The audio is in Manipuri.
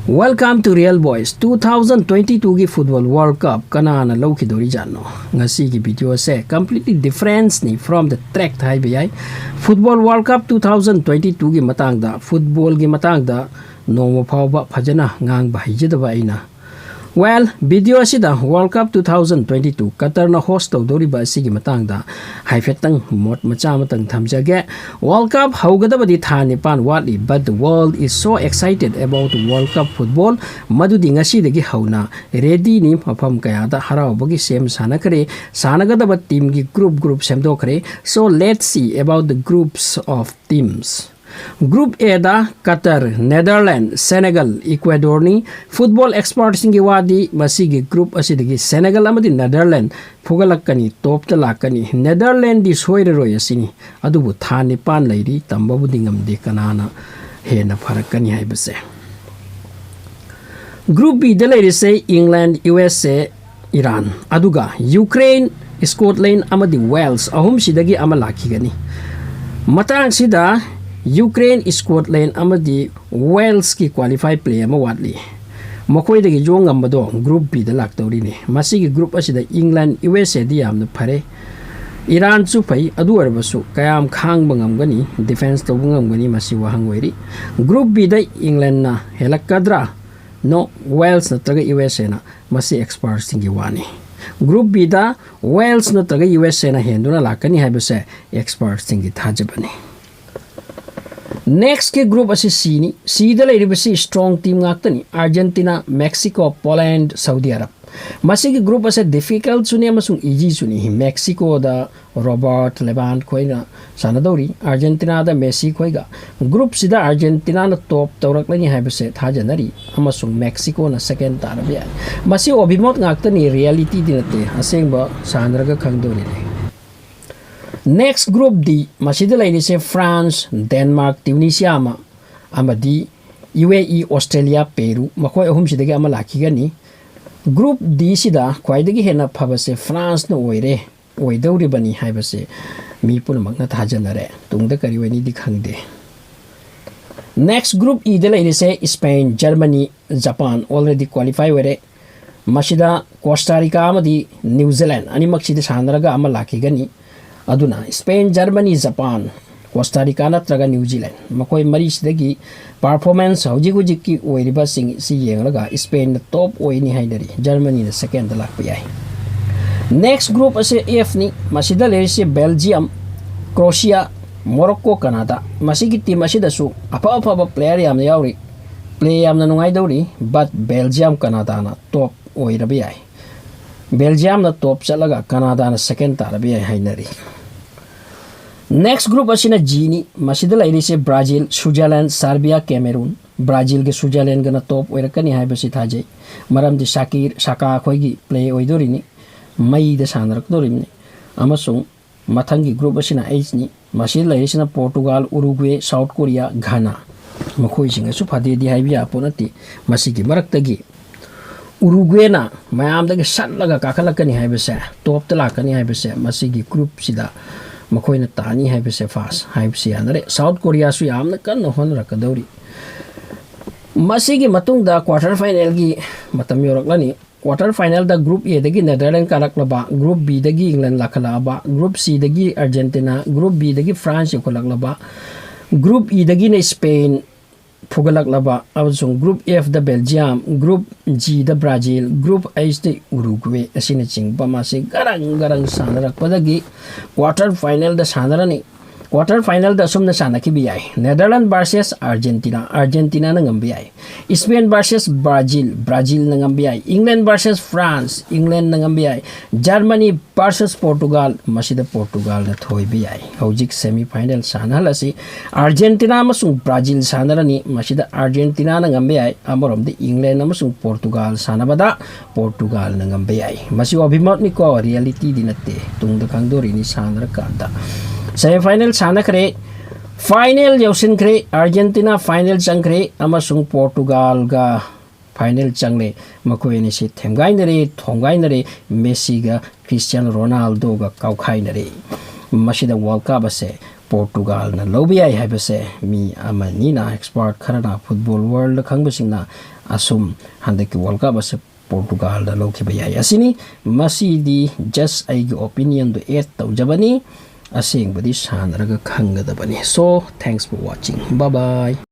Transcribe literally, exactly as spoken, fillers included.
Welcome to Real Boys. Two thousand twenty-two ꯒꯤ Football World Cup ꯀꯅꯥꯅ ꯂꯧꯈꯤꯗꯣꯔꯤꯖꯥꯠꯅꯣ? ꯉꯁꯤꯒꯤ video ꯑꯁꯦ completely difference ꯅꯤ from the track ꯍꯥꯏꯕ ꯌꯥꯏ꯫ Football World Cup two thousand twenty-two ꯒꯤ ꯃꯇꯥꯡꯗ, football ꯒꯤ ꯃꯇꯥꯡꯗ ꯅꯣꯡꯃ ꯐꯥꯎꯕ ꯐꯖꯅ ꯉꯥꯡꯕ ꯍꯩꯖꯗꯕ ꯑꯩꯅ, well, video ꯑꯁꯤꯗ World Cup two thousand twenty-two Qatar ꯅ host ꯇꯧꯗꯧꯔꯤꯕ ꯑꯁꯤꯒꯤ ꯃꯇꯥꯡꯗ ꯍꯥꯏꯐꯦꯠꯇꯪ ꯃꯣꯠ ꯃꯆꯥ ꯑꯃꯇꯪ ꯊꯝꯖꯒꯦ꯫ World Cup ꯍꯧꯒꯗꯕꯗꯤ ꯊꯥ ꯅꯤꯄꯥꯟ ꯋꯥꯠꯂꯤ, but the world is so excited about World Cup football, ꯃꯗꯨꯗꯤ ꯉꯁꯤꯗꯒꯤ ꯍꯧꯅ ready ꯅꯤ꯫ ꯃꯐꯝ ꯀꯌꯥꯗ ꯍꯔꯥꯎꯕꯒꯤ ꯁꯦꯝ ꯁꯥꯟꯅꯈ꯭ꯔꯦ, ꯁꯥꯟꯅꯒꯗꯕ team ꯒꯤ group group ꯁꯦꯝꯗꯣꯛꯈ꯭ꯔꯦ꯫ So let's see about the groups of teams. Group A the Qatar, Netherlands, Senegal, Ecuador ꯅꯤ꯫ Football expert ꯁꯤꯡꯒꯤ ꯋꯥꯗꯤ ꯃꯁꯤꯒꯤ group ꯑꯁꯤꯗꯒꯤ Senegal ꯑꯃꯗꯤ Netherlands ꯐꯨꯒꯠꯂꯛꯀꯅꯤ, top ꯇ ꯂꯥꯛꯀꯅꯤ꯫ Netherlands ꯗꯤ ꯁꯣꯏꯔꯔꯣꯏ ꯑꯁꯤꯅꯤ꯫ ꯑꯗꯨꯕꯨ ꯊꯥ ꯅꯤꯄꯥꯟ ꯂꯩꯔꯤ, ꯇꯝꯕꯕꯨꯗꯤ ꯉꯝꯗꯦ ꯀꯅꯥꯅ ꯍꯦꯟꯅ ꯐꯔꯛꯀꯅꯤ ꯍꯥꯏꯕꯁꯦ꯫ Group B ꯗ ꯂꯩꯔꯤꯁꯦ England, U S A, Iran, ꯑꯗꯨꯒ Ukraine, Scotland ꯑꯃꯗꯤ Wales, ꯑꯍꯨꯝꯁꯤꯗꯒꯤ ꯑꯃ ꯂꯥꯛꯈꯤꯒꯅꯤ꯫ ꯃꯇꯥꯡꯁꯤꯗ Ukraine, Scotland ꯑꯃꯗꯤ Wales ꯀꯤ qualify play ꯑꯃ ꯋꯥꯠꯂꯤ꯫ ꯃꯈꯣꯏꯗꯒꯤ ꯌꯣꯡ ꯉꯝꯕꯗꯣ Group B ꯗ ꯂꯥꯛꯇꯧꯔꯤꯅꯤ꯫ ꯃꯁꯤꯒꯤ group ꯑꯁꯤꯗ England, U S A ꯗꯤ ꯌꯥꯝꯅ ꯐꯔꯦ꯫ Iran ꯁꯨ ꯐꯩ, ꯑꯗꯨ ꯑꯣꯏꯔꯕꯁꯨ ꯀꯌꯥꯝ ꯈꯥꯡꯕ ꯉꯝꯒꯅꯤ, defence ꯇꯧꯕ ꯉꯝꯒꯅꯤ, ꯃꯁꯤ ꯋꯥꯍꯪ ꯑꯣꯏꯔꯤ꯫ Group B ꯗ England ꯅ ꯍꯦꯜꯂꯛꯀꯗ꯭ꯔꯥ? No, Wales ꯅꯠꯇ꯭ꯔꯒ U S A ꯅ, ꯃꯁꯤ expert ꯁꯤꯡꯒꯤ ꯋꯥꯅꯤ꯫ Group B ꯗ Wales ꯅꯠꯇ꯭ꯔꯒ U S A ꯅ ꯍꯦꯟꯗꯨꯅ ꯂꯥꯛꯀꯅꯤ ꯍꯥꯏꯕꯁꯦ expert ꯁꯤꯡꯒꯤ ꯊꯥꯖꯕꯅꯤ꯫ Next ꯀꯤ group ꯑꯁꯤ C ꯅꯤ꯫ C ꯗ ꯂꯩꯔꯤꯕꯁꯤ strong team ꯉꯥꯛꯇꯅꯤ: Argentina, Mexico, Poland, Saudi Arab꯫ ꯃꯁꯤꯒꯤ group ꯑꯁꯦ difficult ꯁꯨꯅꯤ ꯑꯃꯁꯨꯡ easy ꯁꯨꯅꯤ꯫ Mexico ꯗ Robert Lewandowski ꯈꯣꯏꯅ ꯁꯥꯟꯅꯗꯧꯔꯤ꯫ Argentina ꯗ Messi ꯈꯣꯏꯒ꯫ Group ꯁꯤꯗ Argentina ꯅ top ꯇꯧꯔꯛꯂꯅꯤ ꯍꯥꯏꯕꯁꯦ ꯊꯥꯖꯅꯔꯤ, ꯑꯃꯁꯨꯡ Mexico ꯅ second ꯇꯥꯔꯕ ꯌꯥꯏ꯫ ꯃꯁꯤ ꯑꯣꯕꯤꯃꯣꯠ ꯉꯥꯛꯇꯅꯤ, reality ꯗꯤ ꯅꯠꯇꯦ, ꯑꯁꯦꯡꯕ ꯁꯥꯟꯅꯔꯒ ꯈꯪꯗꯣꯔꯤꯅꯤ꯫ Next group D, ꯃꯁꯤꯗ ꯂꯩꯔꯤꯁꯦ France, Denmark, Tunisia ꯑꯃ, ꯑꯃꯗꯤ U A E, Australia, Peru, ꯃꯈꯣꯏ ꯑꯍꯨꯝꯁꯤꯗꯒꯤ ꯑꯃ ꯂꯥꯛꯈꯤꯒꯅꯤ꯫ Group D ꯁꯤꯗ ꯈ꯭ꯋꯥꯏꯗꯒꯤ ꯍꯦꯟꯅ ꯐꯕꯁꯦ France ꯅ ꯑꯣꯏꯔꯦ, ꯑꯣꯏꯗꯧꯔꯤꯕꯅꯤ ꯍꯥꯏꯕꯁꯦ ꯃꯤ ꯄꯨꯝꯅꯃꯛꯅ ꯊꯥꯖꯅꯔꯦ꯫ ꯇꯨꯡꯗ ꯀꯔꯤ ꯑꯣꯏꯅꯤꯗꯤ ꯈꯪꯗꯦ꯫ Next group E ꯗ ꯂꯩꯔꯤꯁꯦ Spain, Germany, Japan already qualify ꯑꯣꯏꯔꯦ꯫ ꯃꯁꯤꯗ ꯀꯣꯁꯇꯥ ꯔꯤꯀꯥ ꯑꯃꯗꯤ ꯅ꯭ꯌꯨ ꯖꯤꯂꯦꯟ ꯑꯅꯤꯃꯛꯁꯤꯗ ꯁꯥꯟꯅꯔꯒ ꯑꯃ ꯂꯥꯛꯈꯤꯒꯅꯤ꯫ ꯑꯗꯨꯅ ꯁ꯭ꯄꯦꯟ, ꯖꯔꯃꯅꯤ, ꯖꯄꯥꯟ, ꯀꯣꯁꯇꯥ ꯔꯤꯀꯥ ꯅꯠꯇ꯭ꯔꯒ ꯅ꯭ꯌꯨ ꯖꯤꯂꯦꯟ, ꯃꯈꯣꯏ ꯃꯔꯤꯁꯤꯗꯒꯤ performance ꯍꯧꯖꯤꯛ ꯍꯧꯖꯤꯛꯀꯤ ꯑꯣꯏꯔꯤꯕꯁꯤꯡ ꯑꯁꯤ ꯌꯦꯡꯂꯒ ꯁ꯭ꯄꯦꯟꯅ ꯇꯣꯞ ꯑꯣꯏꯅꯤ ꯍꯥꯏꯅꯔꯤ꯫ ꯖꯔꯃꯅꯤꯅ ꯁꯦꯀꯦꯟꯗ ꯂꯥꯛꯄ ꯌꯥꯏ꯫ ꯅꯦꯛꯁ ꯒ꯭ꯔꯨꯞ ꯑꯁꯤ ꯑꯦꯐꯅꯤ꯫ ꯃꯁꯤꯗ ꯂꯩꯔꯤꯁꯤ ꯕꯦꯜꯖꯤꯌꯝ, ꯀ꯭ꯔꯣꯁꯤꯌꯥ, ꯃꯣꯔꯣꯛꯀꯣ, ꯀꯅꯥꯗꯥ꯫ ꯃꯁꯤꯒꯤ ꯇꯤꯝ ꯑꯁꯤꯗꯁꯨ ꯑꯐ ꯑꯐꯕ ꯄ꯭ꯂꯦꯌꯔ ꯌꯥꯝꯅ ꯌꯥꯎꯔꯤ꯫ ꯄ꯭ꯂꯦ ꯌꯥꯝꯅ ꯅꯨꯡꯉꯥꯏꯗꯧꯔꯤ꯫ But ꯕꯦꯜꯖꯤꯌꯝ, ꯀꯅꯥꯗꯥꯅ ꯇꯣꯞ ꯑꯣꯏꯔꯕ ꯌꯥꯏ꯫ ꯕꯦꯜꯖꯤꯌꯝꯅ ꯇꯣꯞ ꯆꯠꯂꯒ ꯀꯅꯥꯗꯥꯅ ꯁꯦꯀꯦꯟ ꯇꯥꯔꯕ ꯌꯥꯏ ꯍꯥꯏꯅꯔꯤ꯫ ꯅꯦꯛꯁ ꯒ꯭ꯔꯨꯞ ꯑꯁꯤꯅ ꯖꯤꯅꯤ꯫ ꯃꯁꯤꯗ ꯂꯩꯔꯤꯁꯦ ꯕ꯭ꯔꯥꯖꯤꯜ, ꯁ꯭ꯋꯤꯖꯔꯂꯦꯟ, ꯁꯥꯔꯕꯤꯌꯥ, ꯀꯦꯃꯦꯔꯨꯟ꯫ ꯕ꯭ꯔꯥꯖꯤꯜꯒ ꯁ꯭ꯋꯤꯖꯔꯂꯦꯟꯒꯅ ꯇꯣꯞ ꯑꯣꯏꯔꯛꯀꯅꯤ ꯍꯥꯏꯕꯁꯤ ꯊꯥꯖꯩ꯫ ꯃꯔꯝꯗꯤ ꯁꯥꯀꯤꯔ, ꯁꯥꯀꯥ ꯑꯩꯈꯣꯏꯒꯤ ꯄ꯭ꯂꯦ ꯑꯣꯏꯗꯣꯔꯤꯅꯤ꯫ ꯃꯩꯗ ꯁꯥꯟꯅꯔꯛꯇꯣꯔꯤꯕꯅꯤ꯫ ꯑꯃꯁꯨꯡ ꯃꯊꯪꯒꯤ ꯒ꯭ꯔꯨꯞ ꯑꯁꯤꯅ ꯑꯩꯆꯅꯤ꯫ ꯃꯁꯤꯗ ꯂꯩꯔꯤꯁꯤꯅ ꯄꯣꯔꯇꯨꯒꯥꯜ, ꯎꯔꯨꯒ꯭ꯋꯦ, ꯁꯥꯎꯠ ꯀꯣꯔꯤꯌꯥ, ꯘꯥꯅꯥ꯫ ꯃꯈꯣꯏꯁꯤꯡ ꯑꯁꯨ ꯐꯗꯦꯗꯤ ꯍꯥꯏꯕ ꯌꯥꯄꯣꯠ ꯅꯠꯇꯦ꯫ ꯃꯁꯤꯒꯤ ꯃꯔꯛꯇꯒꯤ ꯎꯔꯨꯒ꯭ꯋꯦꯅ ꯃꯌꯥꯝꯗꯒꯤ ꯁꯠꯂꯒ ꯀꯥꯈꯠꯂꯛꯀꯅꯤ ꯍꯥꯏꯕꯁꯦ, ꯇꯣꯞꯇ ꯂꯥꯛꯀꯅꯤ ꯍꯥꯏꯕꯁꯦ, ꯃꯁꯤꯒꯤ ꯒ꯭ꯔꯨꯞꯁꯤꯗ ꯃꯈꯣꯏꯅ ꯇꯥꯅꯤ ꯍꯥꯏꯕꯁꯦ ꯐꯥꯁ ꯍꯥꯏꯕꯁꯤ ꯌꯥꯅꯔꯦ꯫ ꯁꯥꯎꯠ ꯀꯣꯔꯤꯌꯥꯁꯨ ꯌꯥꯝꯅ ꯀꯟꯅ ꯍꯣꯠꯅꯔꯛꯀꯗꯧꯔꯤ꯫ ꯃꯁꯤꯒꯤ ꯃꯇꯨꯡꯗ ꯀ꯭ꯋꯥꯇꯔ ꯐꯥꯏꯅꯦꯜꯒꯤ ꯃꯇꯝ ꯌꯧꯔꯛꯂꯅꯤ꯫ ꯀ꯭ꯋꯥꯇꯔ ꯐꯥꯏꯅꯦꯜꯗ ꯒ꯭ꯔꯨꯞ ꯑꯦꯗꯒꯤ ꯅꯦꯗꯔꯂꯦꯟ ꯀꯥꯔꯛꯂꯕ, ꯒ꯭ꯔꯨꯞ ꯕꯤꯗꯒꯤ ꯏꯪꯂꯦꯟ ꯂꯥꯛꯈꯠꯂꯛꯂꯕ, ꯒ꯭ꯔꯨꯞ ꯁꯤꯗꯒꯤ ꯑꯥꯔꯖꯦꯟꯇꯤꯅꯥ, ꯒ꯭ꯔꯨꯞ ꯕꯤꯗꯒꯤ ꯐ꯭ꯔꯥꯟꯁ ꯌꯧꯈꯠꯂꯛꯂꯕ, ꯒ꯭ꯔꯨꯞ ꯏꯗꯒꯤꯅ ꯁ꯭ꯄꯦꯟ ꯐꯨꯒꯠꯂꯛꯂꯕ, ꯑꯃꯁꯨꯡ ꯒ꯭ꯔꯨꯞ ꯑꯦꯐꯇ ꯕꯦꯜꯖꯤꯌꯝ, ꯒ꯭ꯔꯨꯞ ꯖꯤꯗ ꯕ꯭ꯔꯥꯖꯤꯜ, ꯒ꯭ꯔꯨꯞ ꯑꯩꯆꯇ ꯎꯔꯨꯒ꯭ꯋꯦ ꯑꯁꯤꯅꯆꯤꯡꯕ ꯃꯥꯁꯤ ꯒꯔꯪ ꯒꯔꯪ ꯁꯥꯟꯅꯔꯛꯄꯗꯒꯤ ꯀ꯭ꯋꯥꯇꯔ ꯐꯥꯏꯅꯦꯜꯗ ꯁꯥꯟꯅꯔꯅꯤ꯫ ꯀ꯭ꯋꯥꯇꯔ ꯐꯥꯏꯅꯦꯜꯗ ꯑꯁꯨꯝꯅ ꯁꯥꯟꯅꯈꯤꯕ ꯌꯥꯏ: ꯅꯦꯗꯔꯂꯦꯟ ꯚꯔꯁꯦꯁ ꯑꯥꯔꯖꯦꯟꯇꯤꯅꯥ, ꯑꯥꯔꯖꯦꯟꯇꯤꯅꯥꯅ ꯉꯝꯕ ꯌꯥꯏ꯫ ꯁ꯭ꯄꯦꯟ ꯚꯔꯁꯦꯁ ꯕ꯭ꯔꯥꯖꯤꯜ, ꯕ꯭ꯔꯥꯖꯤꯜꯅ ꯉꯝꯕ ꯌꯥꯏ꯫ ꯏꯪꯂꯦꯟ ꯚꯔꯁꯦꯁ ꯐ꯭ꯔꯥꯟꯁ, ꯏꯪꯂꯦꯟꯅ ꯉꯝꯕ ꯌꯥꯏ꯫ ꯖꯔꯃꯅꯤ ꯚꯔꯁꯦꯁ ꯄꯣꯔꯇꯨꯒꯥꯜ, ꯃꯁꯤꯗ ꯄꯣꯔꯇꯨꯒꯥꯜꯅ ꯊꯣꯏꯕ ꯌꯥꯏ꯫ ꯍꯧꯖꯤꯛ ꯁꯦꯃꯤ ꯐꯥꯏꯅꯦꯜ ꯁꯥꯟꯅꯍꯜꯂꯁꯤ꯫ ꯑꯥꯔꯖꯦꯟꯇꯤꯅꯥ ꯑꯃꯁꯨꯡ ꯕ꯭ꯔꯥꯖꯤꯜ ꯁꯥꯟꯅꯔꯅꯤ꯫ ꯃꯁꯤꯗ ꯑꯥꯔꯖꯦꯟꯇꯤꯅꯥꯅ ꯉꯝꯕ ꯌꯥꯏ꯫ ꯑꯃꯔꯣꯝꯗ ꯏꯪꯂꯦꯟ ꯑꯃꯁꯨꯡ ꯄꯣꯔꯇꯨꯒꯥꯜ ꯁꯥꯟꯅꯕꯗ ꯄꯣꯔꯇꯨꯒꯥꯜꯅ ꯉꯝꯕ ꯌꯥꯏ꯫ ꯃꯁꯤ ꯑꯣꯚꯤꯃꯛꯅꯤꯀꯣ, ꯔꯤꯌꯦꯂꯤꯇꯤꯗꯤ ꯅꯠꯇꯦ꯫ ꯇꯨꯡꯗ ꯈꯪꯗꯣꯔꯤꯅꯤ ꯁꯥꯟꯅꯔꯀꯥꯟꯗ꯫ ꯁꯦꯃꯤ ꯐꯥꯏꯅꯦꯜ ꯁꯥꯟꯅꯈ꯭ꯔꯦ, ꯐꯥꯏꯅꯦꯜ ꯌꯧꯁꯤꯟꯈ꯭ꯔꯦ꯫ ꯑꯥꯔꯖꯦꯟꯇꯤꯅꯥ ꯐꯥꯏꯅꯦꯜ ꯆꯪꯈ꯭ꯔꯦ ꯑꯃꯁꯨꯡ ꯄꯣꯔꯇꯨꯒꯥꯜꯒ ꯐꯥꯏꯅꯦꯜ ꯆꯪꯂꯦ꯫ ꯃꯈꯣꯏ ꯑꯅꯤꯁꯤ ꯊꯦꯡꯒꯥꯏꯅꯔꯦ, ꯊꯣꯡꯒꯥꯏꯅꯔꯦ꯫ ꯃꯦꯁꯤꯒ ꯀ꯭ꯔꯤꯁꯇꯤꯌꯥꯅꯣ ꯔꯣꯅꯥꯜꯗꯣꯒ ꯀꯥꯎꯈꯥꯏꯅꯔꯦ꯫ ꯃꯁꯤꯗ ꯋꯥꯔꯜ ꯀꯞ ꯑꯁꯦ ꯄꯣꯔꯇꯨꯒꯥꯜꯅ ꯂꯧꯕ ꯌꯥꯏ ꯍꯥꯏꯕꯁꯦ ꯃꯤ ꯑꯃꯅꯤꯅ, expert ꯈꯔꯅ, football world ꯈꯪꯕꯁꯤꯡꯅ ꯑꯁꯨꯝ ꯍꯟꯗꯛꯀꯤ World Cup ꯑꯁꯦ ꯄꯣꯔꯇꯨꯒꯥꯜꯗ ꯂꯧꯈꯤꯕ ꯌꯥꯏ꯫ ꯑꯁꯤꯅꯤ꯫ ꯃꯁꯤꯗꯤ just ꯑꯩꯒꯤ opinionꯗꯨ add ꯇꯧꯖꯕꯅꯤ꯫ ꯑꯁꯦꯡꯕꯗꯤ ꯁꯥꯟꯅꯔꯒ ꯈꯪꯒꯗꯕꯅꯤ꯫ So, thanks for watching. Bye bye.